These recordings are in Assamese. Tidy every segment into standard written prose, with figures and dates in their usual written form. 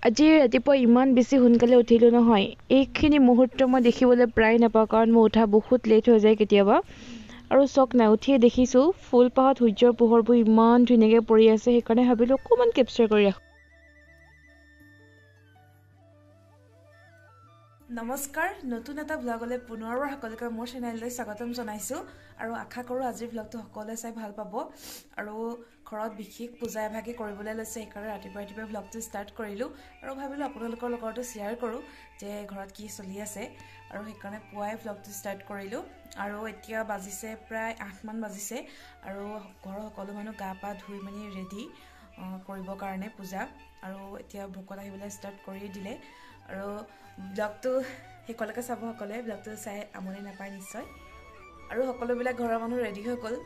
আজি ৰাতিপুৱা ইমান বেছি সোনকালে উঠিলোঁ নহয়, এইখিনি মুহূৰ্ত মই দেখিবলৈ প্ৰায় নাপাওঁ, কাৰণ মোৰ উঠা বহুত লেট হৈ যায় কেতিয়াবা। আৰু চক নাই, উঠিয়ে দেখিছোঁ ফুলপাহত সূৰ্যৰ পোহৰবোৰ ইমান ধুনীয়াকৈ পৰি আছে, সেইকাৰণে ভাবিলোঁ অকণমান কেপচাৰ কৰি ৰাখোঁ। নমস্কাৰ, নতুন এটা ভ্লগলৈ পুনৰবাৰ সকলোকে মোৰ চেনেললৈ স্বাগতম জনাইছোঁ আৰু আশা কৰোঁ আজিৰ ভ্লগটো সকলোৱে চাই ভাল পাব। আৰু ঘৰত বিশেষ পূজা এভাগি কৰিবলৈ লৈছে, সেইকাৰণে ৰাতিপুৱা ৰাতিপুৱা ভ্লগটো ষ্টাৰ্ট কৰিলোঁ আৰু ভাবিলোঁ আপোনালোকৰ লগতো শ্বেয়াৰ কৰোঁ যে ঘৰত কি চলি আছে, আৰু সেইকাৰণে পুৱাই ভ্লগটো ষ্টাৰ্ট কৰিলোঁ। আৰু এতিয়া বাজিছে প্ৰায় 8মান বাজিছে আৰু ঘৰৰ সকলো মানুহ গা পা ধুই মেলি ৰেডি কৰিবৰ কাৰণে পূজা, আৰু এতিয়া ভকত আহিবলৈ ষ্টাৰ্ট কৰি দিলে। আৰু ব্লগটো শেষলৈকে চাব সকলোৱে, ব্লগটো চাই আমনি নাপায় নিশ্চয়। আৰু সকলোবিলাক ঘৰৰ মানুহ ৰেডি হৈ গ'ল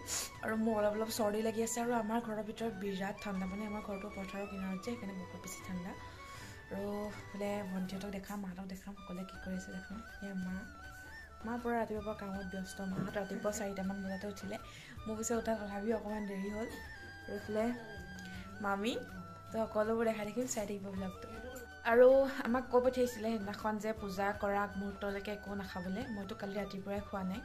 আৰু মোৰ অলপ অলপ চৰ্দি লাগি আছে আৰু আমাৰ ঘৰৰ ভিতৰত বিৰাট ঠাণ্ডা, মানে আমাৰ ঘৰটো পথাৰৰ কিনাৰত যে, সেইকাৰণে বহুত বেছি ঠাণ্ডা। আৰু বোলে ভণ্টিহঁতক দেখাম, মাহঁতক দেখাম, সকলোৱে কি কৰি আছে দেখাম। এয়া মা, মা পূৰা ৰাতিপুৱাৰ পৰা কামত ব্যস্ত। মাহঁত ৰাতিপুৱা 4টামান বজাতে উঠিলে, মোৰ পিছে উঠা তথাপিও অকণমান দেৰি হ'ল। আৰু এইফালে মামী, তো সকলোবোৰ দেখাই থাকিম, চাই থাকিব ব্লগটো। আৰু আমাক কৈ পঠিয়াইছিলে সেইদিনাখন যে পূজা কৰা মুহূৰ্তলৈকে একো নাখাবলৈ, মইতো কালি ৰাতিপুৱাই খোৱা নাই,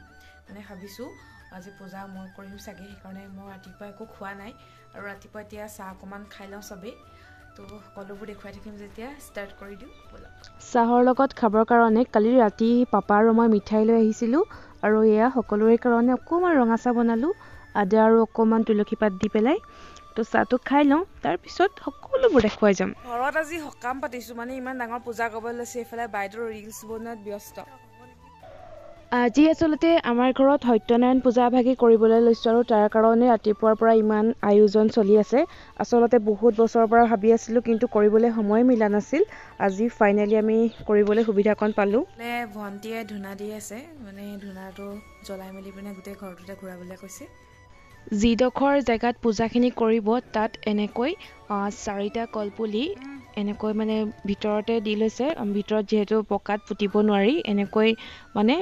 মানে ভাবিছোঁ আজি পূজা মই কৰিম চাগে, সেইকাৰণে মই ৰাতিপুৱা একো খোৱা নাই। আৰু ৰাতিপুৱা এতিয়া চাহ অকণমান খাই লওঁ চবেই, তো সকলোবোৰ দেখুৱাই থাকিম যেতিয়া ষ্টাৰ্ট কৰি দিওঁ ব'লক। চাহৰ লগত খাবৰ কাৰণে কালি ৰাতি পাপা আৰু মই মিঠাই লৈ আহিছিলোঁ আৰু এয়া সকলোৰে কাৰণে অকণমান ৰঙা চাহ বনালোঁ, আদা আৰু অকণমান তুলসী পাত দি পেলাই। তো চাহটো খাই লওঁ, তাৰপিছত সকলোবোৰ দেখুৱাই যাম। ঘৰত আজি সকাম পাতিছোঁ, মানে ইমান ডাঙৰ পূজা কৰিবলৈ লৈছে, এইফালে বাইদেউৰ ৰিলচ বনোৱাত ব্যস্ত। আজি আচলতে আমাৰ ঘৰত সত্যনাৰায়ণ পূজা এভাগি কৰিবলৈ লৈছোঁ আৰু তাৰ কাৰণে ৰাতিপুৱাৰ পৰা ইমান আয়োজন চলি আছে। আচলতে বহুত বছৰৰ পৰা ভাবি আছিলোঁ, কিন্তু কৰিবলৈ সময় মিলা নাছিল। আজি ফাইনেলি আমি কৰিবলৈ সুবিধাকণ পালোঁ। ভণ্টিয়ে ধূনা দি আছে, মানে ধূনাটো জ্বলাই মেলি পিনে গোটেই ঘৰটোতে ঘূৰাবলৈ কৈছে। যিডোখৰ জেগাত পূজাখিনি কৰিব তাত এনেকৈ 4টা কলপুলি এনেকৈ মানে ভিতৰতে দি লৈছে। ভিতৰত যিহেতু পকাত পুতিব নোৱাৰি, এনেকৈ মানে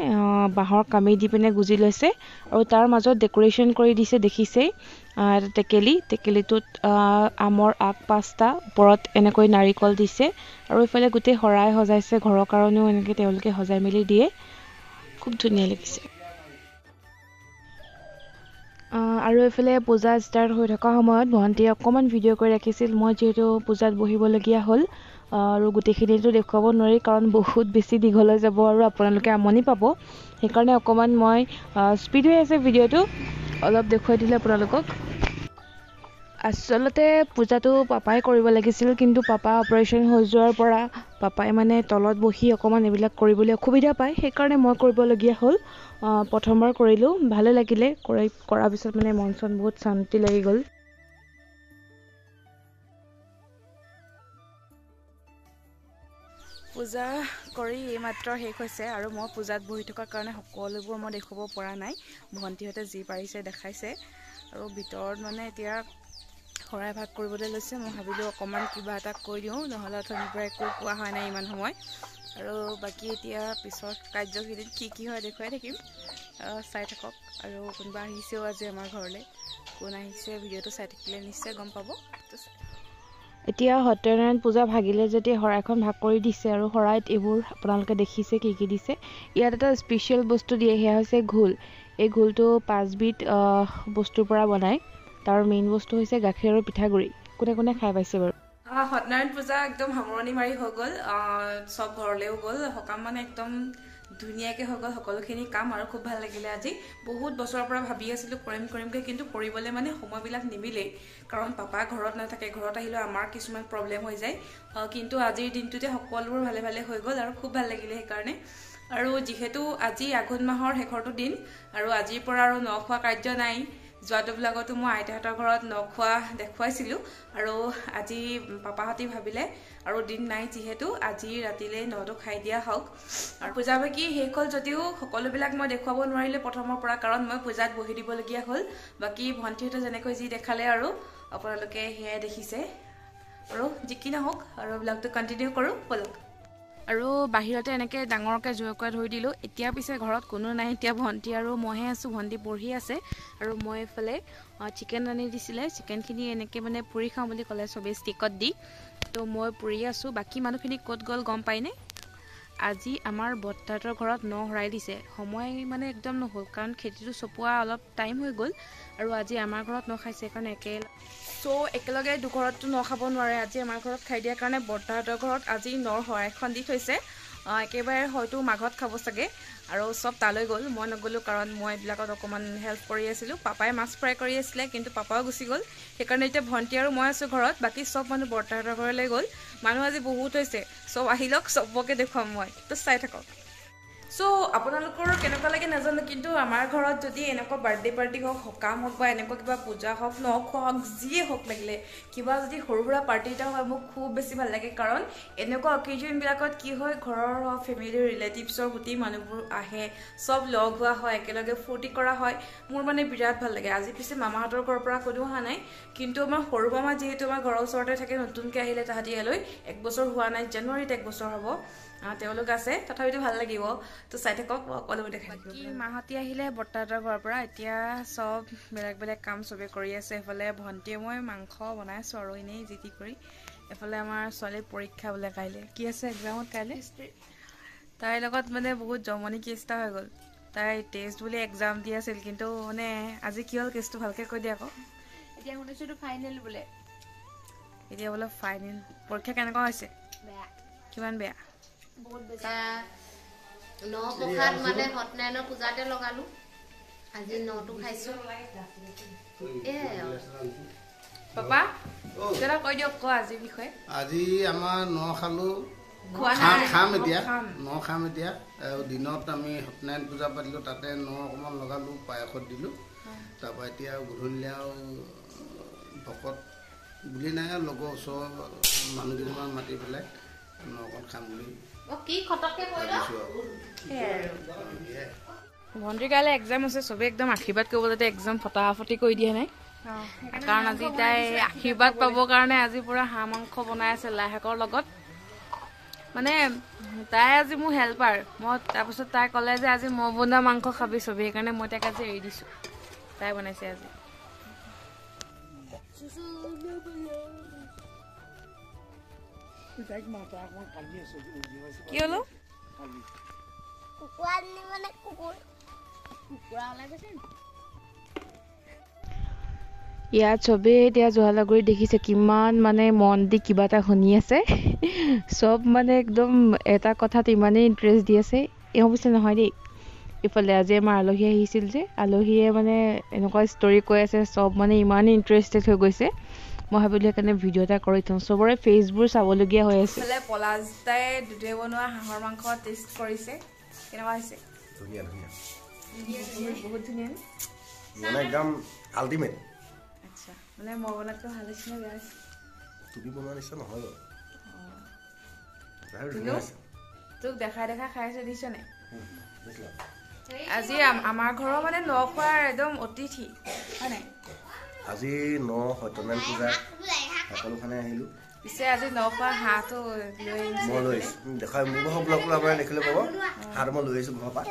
বাঁহৰ কামি দি পিনে গুজি লৈছে আৰু তাৰ মাজত ডেক'ৰেশ্যন কৰি দিছে, দেখিছেই। এটা টেকেলি, টেকেলিটোত আমৰ আগ 5টা, ওপৰত এনেকৈ নাৰিকল দিছে আৰু এইফালে গোটেই শৰাই সজাইছে, ঘৰৰ কাৰণেও এনেকৈ তেওঁলোকে সজাই মেলি দিয়ে, খুব ধুনীয়া লাগিছে। আৰু এইফালে পূজা ষ্টাৰ্ট হৈ থকা সময়ত ভণ্টিয়ে অকণমান ভিডিঅ' কৰি ৰাখিছিল। মই যিহেতু পূজাত বহিবলগীয়া হ'ল আৰু গোটেইখিনিতো দেখুৱাব নোৱাৰি, কাৰণ বহুত বেছি দীঘল হৈ যাব আৰু আপোনালোকে আমনি পাব, সেইকাৰণে অকণমান মই স্পীড হৈ আছে ভিডিঅ'টো, অলপ দেখুৱাই দিলে আপোনালোকক। আচলতে পূজাটো পাপাই কৰিব লাগিছিল, কিন্তু পাপা অপাৰেশ্যন হৈ যোৱাৰ পৰা পাপাই মানে তলত বহি অকণমান এইবিলাক কৰিবলৈ অসুবিধা পায়, সেইকাৰণে মই কৰিবলগীয়া হ'ল। প্ৰথমবাৰ কৰিলোঁ, ভালে লাগিলে। কৰাৰ পিছত মানে মন চন বহুত শান্তি লাগি গ'ল। পূজা কৰি এইমাত্ৰ শেষ হৈছে আৰু মই পূজাত বহি থকাৰ কাৰণে সকলোবোৰ মই দেখুৱাব পৰা নাই, ভণ্টিহঁতে যি পাৰিছে দেখাইছে। আৰু ভিতৰত মানে এতিয়া শৰাই ভাগ কৰিবলৈ লৈছে, মই ভাবিলোঁ অকণমান কিবা এটা কৈ দিওঁ, নহ'লে অথনিৰ পৰা একো কোৱা হোৱা নাই ইমান সময়। আৰু বাকী এতিয়া পিছৰ কাৰ্যখিনিত কি কি হয় দেখুৱাই থাকিম, চাই থাকক। আৰু কোনোবা আহিছেও আজি আমাৰ ঘৰলৈ, কোন আহিছে ভিডিঅ'টো চাই থাকিলে নিশ্চয় গম পাব। এতিয়া সত্যনাৰায়ণ পূজা ভাগিলে যেতিয়া শৰাইখন ভাগ কৰি দিছে আৰু শৰাইত এইবোৰ আপোনালোকে দেখিছে কি কি দিছে। ইয়াত এটা স্পেচিয়েল বস্তু দিয়ে, সেয়া হৈছে ঘোল। এই ঘোলটো 5বিধ বস্তুৰ পৰা বনায়। তাৰ মেইন বস্তু হৈছে গাখীৰ আৰু পিঠাগুড়ি। কোনে কোনে খাই পাইছে বাৰু? সত্যনাৰায়ণ পূজা একদম সামৰণি মাৰি হৈ গ'ল, চব ঘৰলৈও গ'ল, সকাম মানে একদম ধুনীয়াকৈ হৈ গ'ল সকলোখিনি কাম আৰু খুব ভাল লাগিলে আজি। বহুত বছৰৰ পৰা ভাবি আছিলোঁ কৰিম কৰিমকৈ, কিন্তু কৰিবলৈ মানে সময়বিলাক নিমিলেই, কাৰণ পাপা ঘৰত নাথাকে, ঘৰত আহিলেও আমাৰ কিছুমান প্ৰব্লেম হৈ যায়। কিন্তু আজিৰ দিনটোতে সকলোবোৰ ভালে ভালে হৈ গ'ল আৰু খুব ভাল লাগিলে সেইকাৰণে। আৰু যিহেতু আজি আঘোণ মাহৰ শেষৰটো দিন আৰু আজিৰ পৰা আৰু নখোৱা কাৰ্য নাই, যোৱাটো ব্লগতো মই আইতাহঁতৰ ঘৰত নখোৱা দেখুৱাইছিলোঁ আৰু আজি পাপাহঁতি ভাবিলে আৰু দিন নাই যিহেতু আজি ৰাতিলৈ নটো খাই দিয়া হওক। আৰু পূজা বাকী শেষ হ'ল যদিও সকলোবিলাক মই দেখুৱাব নোৱাৰিলোঁ প্ৰথমৰ পৰা, কাৰণ মই পূজাত বহি দিবলগীয়া হ'ল। বাকী ভণ্টিহঁতে যেনেকৈ যি দেখালে আৰু আপোনালোকে সেয়াই দেখিছে। আৰু যি কি নহওক আৰু ব্লগটো কণ্টিনিউ কৰোঁ ব'লক। আৰু বাহিৰতে এনেকৈ ডাঙৰকৈ জুইকুৰা ধৰি দিলোঁ। এতিয়া পিছে ঘৰত কোনো নাই, এতিয়া ভণ্টি আৰু মইহে আছোঁ। ভণ্টি পঢ়ি আছে আৰু মই এইফালে চিকেন আনি দিছিলে, চিকেনখিনি এনেকৈ মানে পুৰি খাওঁ বুলি ক'লে চবেই ষ্টিকত দি, তো মই পুৰি আছোঁ। বাকী মানুহখিনি ক'ত গ'ল গম পায়নে? আজি আমাৰ বৰ্তাহঁতৰ ঘৰত ন শৰাই দিছে। সময় মানে একদম নহ'ল, কাৰণ খেতিটো চপোৱা অলপ টাইম হৈ গ'ল আৰু আজি আমাৰ ঘৰত ন খাইছে, সেইকাৰণে একেলগে দুঘৰততো ন খাব নোৱাৰে। আজি আমাৰ ঘৰত খাই দিয়াৰ কাৰণে বৰ্তাহঁতৰ ঘৰত আজি নৰ শৰাইখন দি থৈছে। একেবাৰে হয়তো মাঘত খাব চাগে। আৰু চব তালৈ গ'ল, মই নগ'লোঁ, কাৰণ মই এইবিলাকত অকণমান হেল্প কৰি আছিলোঁ। পাপাই মাছ ফ্ৰাই কৰি আছিলে, কিন্তু পাপাও গুচি গ'ল, সেইকাৰণে এতিয়া ভণ্টি আৰু মই আছোঁ ঘৰত। বাকী চব মানুহ বৰ্তাহঁতৰ ঘৰলৈ গ'ল। মানুহ আজি বহুত হৈছে, চব আহি লওক, চবকে দেখুৱাম মই, তো চাই থাকক। চ' আপোনালোকৰ কেনেকুৱা লাগে নাজানো, কিন্তু আমাৰ ঘৰত যদি এনেকুৱা বাৰ্থডে পাৰ্টি হওক, সকাম হওক বা এনেকুৱা কিবা পূজা হওক, ন খোৱা হওক, যিয়ে হওক লাগিলে কিবা যদি সৰু সুৰা পাৰ্টি এটা হয়, মোক খুব বেছি ভাল লাগে। কাৰণ এনেকুৱা অকেজনবিলাকত কি হয়, ঘৰৰ হওক, ফেমিলি ৰিলেটিভছৰ গোটেই মানুহবোৰ আহে, চব লগ হোৱা হয়, একেলগে ফূৰ্তি কৰা হয়। মোৰ মানে বিৰাট ভাল লাগে। আজি পিছে মামাহঁতৰ ঘৰৰ পৰা কোনো অহা নাই, কিন্তু আমাৰ সৰু মামা যিহেতু আমাৰ ঘৰৰ ওচৰতে থাকে, নতুনকৈ আহিলে তাহাঁতি ইয়ালৈ, 1 বছৰ হোৱা নাই, জানুৱাৰীত 1 বছৰ হ'ব, তেওঁলোক আছে, তথাপিতো ভাল লাগিব। তো চাই থাকক, সকলোবোৰ দেখাই। বাকী মাহঁতি আহিলে বৰ্তাহঁতৰ ঘৰৰ পৰা, এতিয়া চব বেলেগ বেলেগ কাম চবে কৰি আছে। এইফালে ভণ্টিয়ে মই মাংস বনাইছোঁ আৰু এনেই যি টি কৰি। এইফালে আমাৰ ছোৱালীৰ পৰীক্ষা বোলে কাইলৈ, কি আছে এক্সামত কাইলৈ, তাইৰ লগত মানে বহুত জমনি কেছ এটা হৈ গ'ল। তাই টেষ্ট বুলি এক্সাম দি আছিল, কিন্তু মানে আজি কি হ'ল কেছটো ভালকৈ কৈ দিয়া আকৌ। এতিয়া শুনিছোঁ ফাইনেল বোলে, এতিয়া বোলে ফাইনেল পৰীক্ষা। কেনেকুৱা হৈছে? বেয়া। কিমান বেয়া? বহুত বেয়া। ন প্ৰসাদ মানে সত্যনাৰায়ণৰ পূজাতে লগালো, আজি নটো খাইছো। পাপা কিবা কৈ দিয়ক ক আজিৰ বিষয়ে। আজি আমাৰ ন খালো, খাম এতিয়া, ন খাম এতিয়া। আৰু দিনত আমি সত্যনাৰায়ণ পূজা পাতিলোঁ, তাতে ন অকণমান লগালোঁ, পায়সত দিলোঁ। তাৰপৰা এতিয়া গধূলি আৰু ভকত বুলি নাই, আৰু লগৰ ওচৰৰ মানুহ কেইজনমান মাতি পেলাই ন অকণ খাম বুলি। ভণ্টিৰ কাইলৈ এক্সাম আছে, চবেই একদম আশীৰ্বাদ কৰিব যাতে এক্সাম ফটাফটি কৰি দিয়ে নাই, কাৰণ আজি তাই আশীৰ্বাদ পাবৰ কাৰণে আজি পুৰা হাঁহ মাংস বনাই আছে লাই শাকৰ লগত। মানে তাই আজি মোৰ হেল্পাৰ। মই তাৰপিছত তাই ক'লে যে আজি মই বনোৱা মাংস খাবি চবেই, সেইকাৰণে মই তাইক আজি এৰি দিছোঁ, তাই বনাইছে আজি। কি হ'লো? ইয়াত চবেই এতিয়া জুহালাগুৰি দেখিছে কিমান মানে মন দি কিবা এটা শুনি আছে, চব মানে একদম এটা কথাত ইমানেই ইণ্টাৰেষ্ট দি আছে। এই অৱশ্যে নহয় দেই, ইফালে আজি আমাৰ আলহী আহিছিল যে, আলহীয়ে মানে এনেকুৱা ষ্টৰি কৈ আছে, চব মানে ইমানেই ইণ্টাৰেষ্টেড হৈ গৈছে। মই ভাবিলোঁ সেইকাৰণে ভিডিঅ' এটা কৰি থওঁ, চবৰে ফেচবোৰ চাবলগীয়া হৈ আছে। ইফালে পলাশ দাই দুধে বনোৱা হাঁহৰ মাংস টেষ্ট কৰিছে, কেনেকুৱা হৈছে? ধুনীয়া ধুনীয়া, বহুত ধুনীয়া, মানে একদম আল্টিমেট। আচ্ছা, মানে মই বনাতকৈ ভাল হৈছে নে বেয়া হৈছে? তুমি বনোৱা নিচিনা নহয় বাৰু। তোক দেখাই দেখাই খাই আছে, দিছ নে? আজি আমাৰ ঘৰৰ মানে ন খোৱাৰ একদম অতিথি হয় নাই? আজি ন সত্যনাৰায়ণ পূজা, সকলোখানে আহিলোঁ। পিছে আজি ন খোৱা হাঁহটো লৈ আহিছোঁ। মই লৈ আহিছোঁ, দেখাই মোৰ ঘৰৰ ব্লগটো আপোনালোকে দেখিলে পাব। হাঁহটো মই লৈ আহিছোঁ ঘৰৰ পৰা।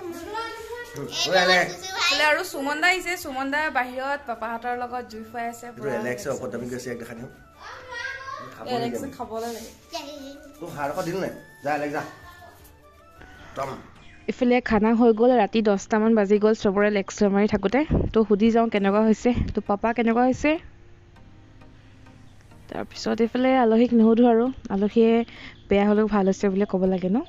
আৰু সুমন দা আহিছে, সুমন দা বাহিৰত পাপাহঁতৰ লগত জুই ফুৱাই আছে। এলেক্সে অভদ্ৰামি কৰিছে, ইয়াক দেখাই দিওঁ। এলেক্সে খাবলৈ লাগে। তোক হাঁহ এডোখৰ দিলোঁ নাই? যা এলেক্স যা। ইফালে খানা হৈ গ'ল, ৰাতি 10টামান বাজি গ'ল চবৰে লেকচাৰ মাৰি থাকোঁতে। তো সুধি যাওঁ কেনেকুৱা হৈছে, তো পাপা কেনেকুৱা হৈছে? তাৰপিছত এইফালে আলহীক নুসুধো আৰু, আলহীয়ে বেয়া হ'লেও ভাল হৈছে বুলি ক'ব লাগে ন।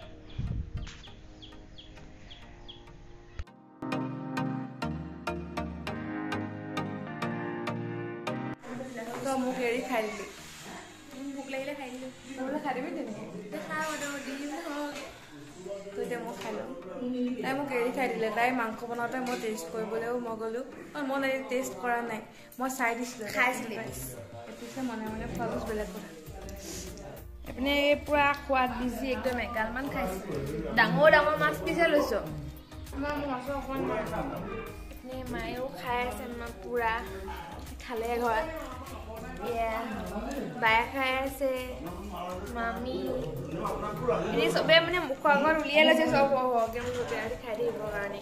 মোক এৰি খাই দিলি, ভোক লাগিলে খাই দিলোঁ। খাই দিবি তেনেকৈ? তো এতিয়া মই খাই ল'ম। তাই মোক এৰি খাই দিলে। তাই মাংস বনাওঁতে মই টেষ্ট কৰিবলৈও মই গ'লোঁ, মই টেষ্ট কৰা নাই, মই চাই দিছিলোঁ, খাইছিলোঁ। এপিছে মনে মনে খোৱা বস্তু বেলেগ কথা। এইপিনে পূৰা খোৱাত বিজি, একদম এগালমান খাইছে। ডাঙৰ ডাঙৰ মাছ পিছে লৈছ। মাছৰ অকণমান মায়েও খাই আছে, মা পূৰা খালে ঘৰত। এয়া বায়ে খাই আছে, মামী, এনেই চবে মানে মুখৰ আগত উলিয়াই লৈছে চব সৰহ সৰহকৈ মুঠতে খাই থাকিবৰ কাৰণে।